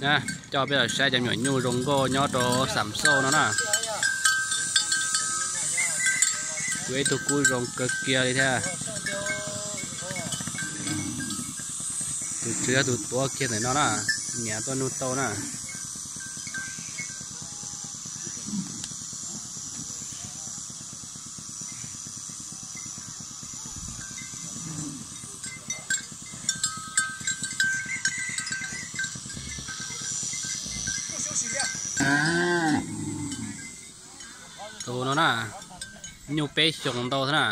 Na, coj peb los saib cov me nyuam nyuj zoo nkauj nyob rau Xam Xauj no na. Kuj ib tug kub zoo kawg kiag li thiab. Tus tswv yog tus tuav kiag ntawm no na, niam tuaj nug tau na. Tus no na, nyuj peb xyoos ntau thiab na.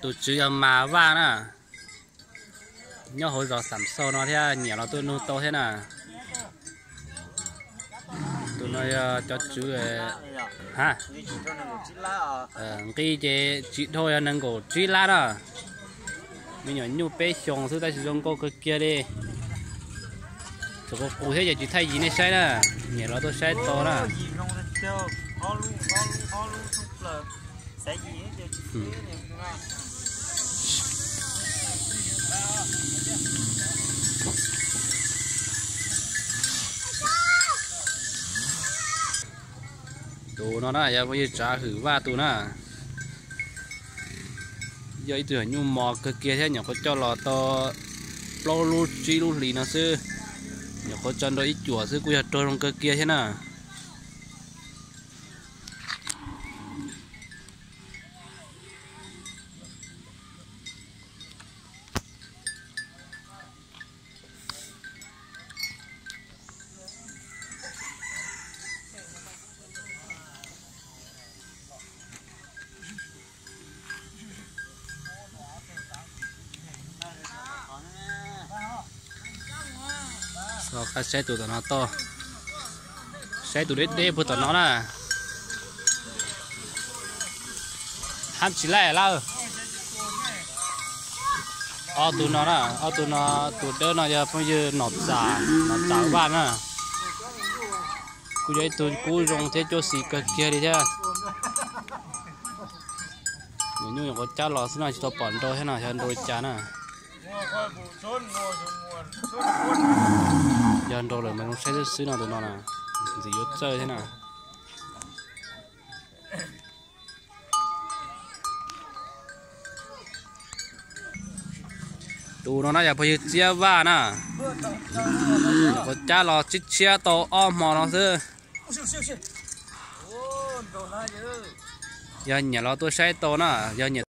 Tus tswv yog Mas Vaj na, nyob hauv zos Xam Xauj no thiab, niam los tuaj nug tau thiab na. Tus no yog cov tswv, ha, nqi ces tsis dhau, yog nees nkaum tsib lab na. Me nyuam nyuj peb xyoos xwb tab sis zoo nkauj kawg kiag li. Txawm qus qus thiab ces tsis thaij yim nej saib na, niam los tuaj saib tau na. Tus no na yog phooj ywg Tsav Hwm Vaj tus na. Yog ib tug nyuj mos kawg kiag thiab, nyuam qhuav coj los tau plaub lub tsib lub hlis no xwb. Nyuam qhuav tso nrau ib cuam xwb kuj yog raug zoo kawg kiag thiab na. Qab saib tus tom no tau, saib tus deb deb puag tom no na. Hab tsis laij lawm. Ob tug no na, ob tug no, tus dawb no yog phooj ywg Nom Txam, Nom Txam Vaj na. Kuj yog ib tug kub zoo thiab cuab xis kawg kiag li thiab. Nyuam nyuj nyuam qhuav cab los xwb no tsis tau pom nrau thiab no, xyov nrau li cas na. Yog nrau lawm mas zoo saib xwb xwb no tus no na, ntxim yuav txawj thiab na. Tus no na yog phooj ywg Txiab Vaj na, nyuam qhuav cab los tshiab tshiab tau ob hmo no xwb. Yog nyiam los tuaj saib tau na, yog nyiam